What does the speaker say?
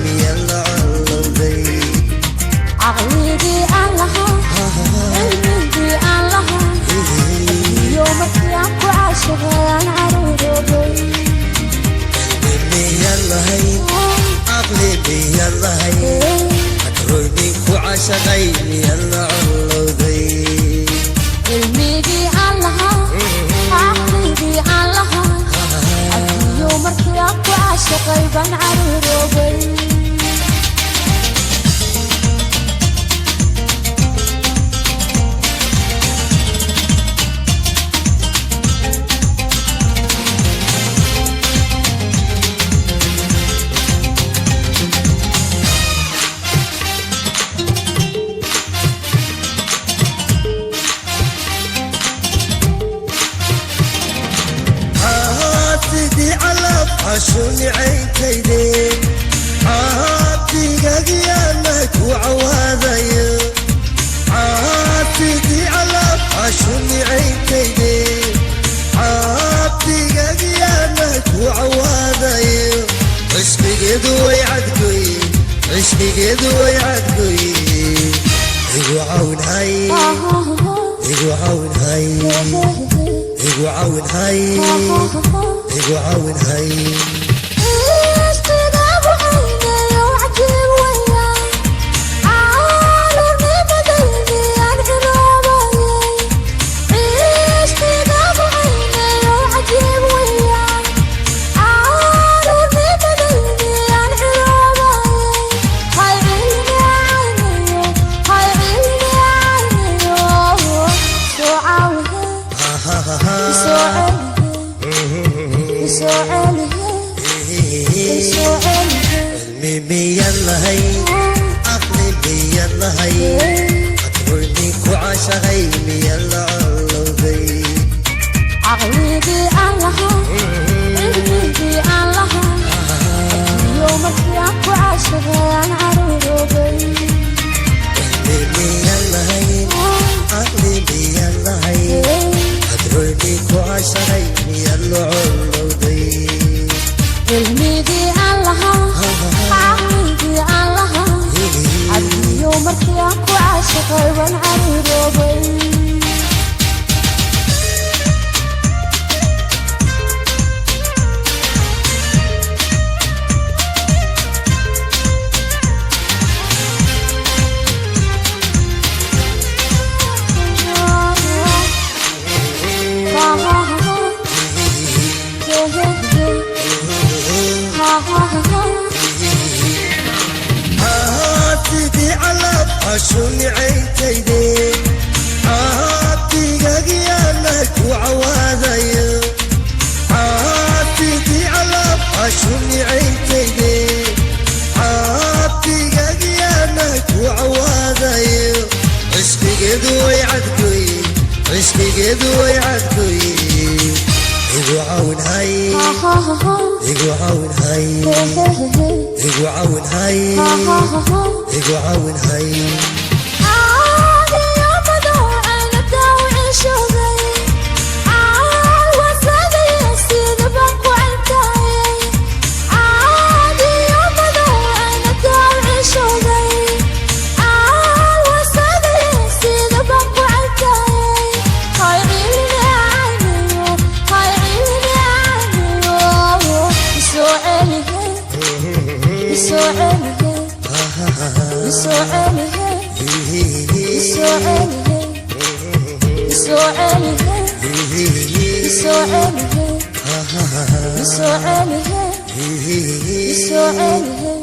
Miya la colowday? Caqligii aan lahaa, cilmigii aan lahaa iyo markii aan ku caashaqay aan caruuroobay. Miyaan lahayn, caqli miyaan lahayn, cadroynin ku cashaqay, miya la colowday? Cilmigii aan lahaa, caqligii aan lahaa iyo markii aan ku caashaqay baan caruuroobay. Sidii calab cashuni caynkayde, caabdigagiyaana ku cawaadayo. Sidii calab cashuni caynkayde, caabdigagiyaana ku cawaadayo. Cishqigeedu way cadgoy, cishqigeedu way cadgoy. Igu cawnhay, igu cawnhay, igu cawnhay, igu cawnhay. Ishqigagu caynayo cajiib weeyaan, caalamnimadaydi aan ciroobayay. Ishqigagu caynayo cajiib weeyaan, caalamnimadaydi aan ciroobayay. Hay cilmi caynayo, hay cilmi caynayo, soo caawihe, soo celihe, soo celihe, soo celihe. Cilmi miyaan lahayn, caqli miyaan lahayn, cadroynin ku cashaqay, miya la colowday? Caqligii aan lahaa, cilmigii aan lahaa iyo markii aan ku caashaqay aan caruuroobay. Cilmi miyaan lahayn, caqli miyaan lahayn, cadroynin ku cashaqay, miya la colowday? Cilmigii aan lahaa, caqligii aan lahaa iyo markii aan ku caashaqay waan caruuroobay. Sidii calab cashuni caynkayde, caabdigagiyaana ku cawaadayo. Sidii calab cashuni caynkayde, caabdigagiyaana ku cawaadayo. Cishqigeedu way cadgoy, cishqigeedu way cadgoy. Igu cawnhay, igu cawnhay, igu cawnhay, igu cawnhay. Soo celihe, soo celihe, soo celihe, soo celihe.